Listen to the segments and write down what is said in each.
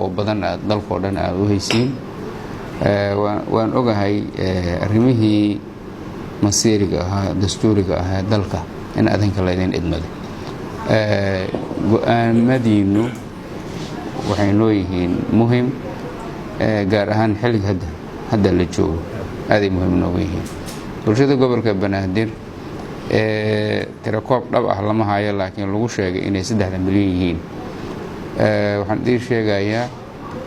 oo badan aad dalkao dhan aada u haysiin. Waan ogahay arrimihii masiiriga ahaa, dastuuriga ahaa dalka in adinka laydin idmaday. Go-aamadiinnu waxay noo yihiin muhim, gaar ahaan xilliga hadda la joogo aaday muhiim noogu yihiin. Bulshada gobolka Banaadir tirakoob dhab ah lama hayo, laakiin lagu sheegay inay 3da milyan yihiin. Waxaan idiin sheegayaa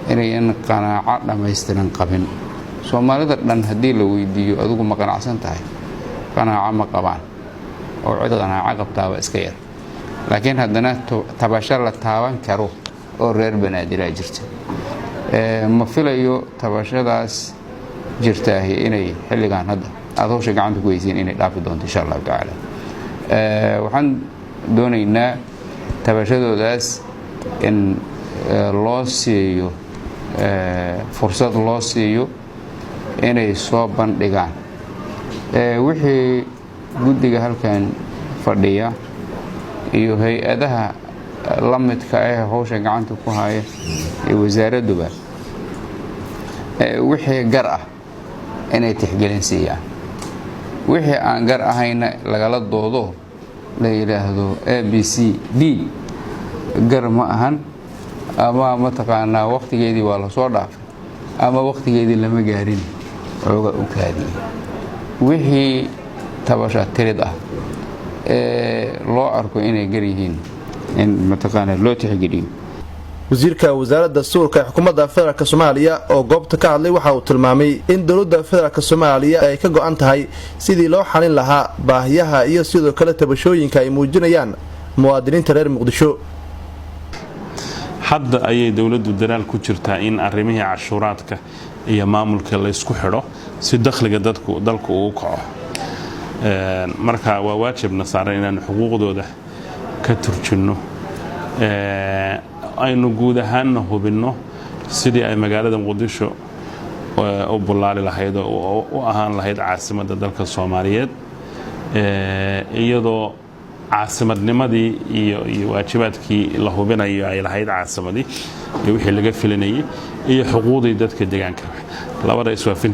inayan qanaaco dhammaystiran qabin. Soomaalida dhan haddii la weydiiyo, "Adigu ma qanacsan tahay?" qanaaco ma qabaan, oo cid qanaaco qabtaaba iska yar. Laakiin haddana tabasho la taaban karo oo reer Banaadiraa jirta. Ma filayo tabashadaas jirtaahi inay xilligan hadda aada hawsha gacanta ku heysiin inay dhaafi doonto, insha Allahu tacaala. Waxaan doonaynaa tabashadoodaas in loo siiyo fursad, loo siiyo inay soo bandhigaan wixii guddiga halkan fadhiya iyo hay-adaha la midka ah hawsha gacanta ku haya iyo wasaaradduba wixii gar ah inay tixgelin siiyaan, wixii aan gar ahayna lagala doodo, la yidhaahdo A B C D gar ma ahan, ama mataqaanaa wakhtigeedii waa lasoo dhaafay, ama wakhtigeedii lama gaarin, xooga u kaadiyey. Wixii tabasha tirid ah ee loo arko inay gar yihiin in mataqaanaa loo tixgeliyo. Wasiirka wasaaradda dastuurka ee xukuumadda federaalk Soomaaliya oo goobta ka hadlay waxa uu tilmaamay in dowladda federaalk Soomaaliya ay ka go-an tahay sidii loo xalin lahaa baahiyaha iyo sidoo kale tabashooyinka ay muujinayaan muwaadiniinta reer Muqdisho. Hadda ayay dowladdu dadaal ku jirtaa in arrimihii cashuuraadka iyo maamulka laysku xidho si dakhliga dadku dalku uu kaco. Marka waa waajibna saaran inaanu xuquuqdooda ka turjinno, aynu guud ahaanna hubinno sidii ay magaalada Muqdisho u bullaali lahayd oo u ahaan lahayd caasimadda dalka Soomaaliyeed, iyadoo caasimadnimadii iyo waajibaadkii la hubinayo ay lahayd caasimadii iyo wixii laga filanayay iyo xuquuqdii dadka deegaanka labada iswaafin.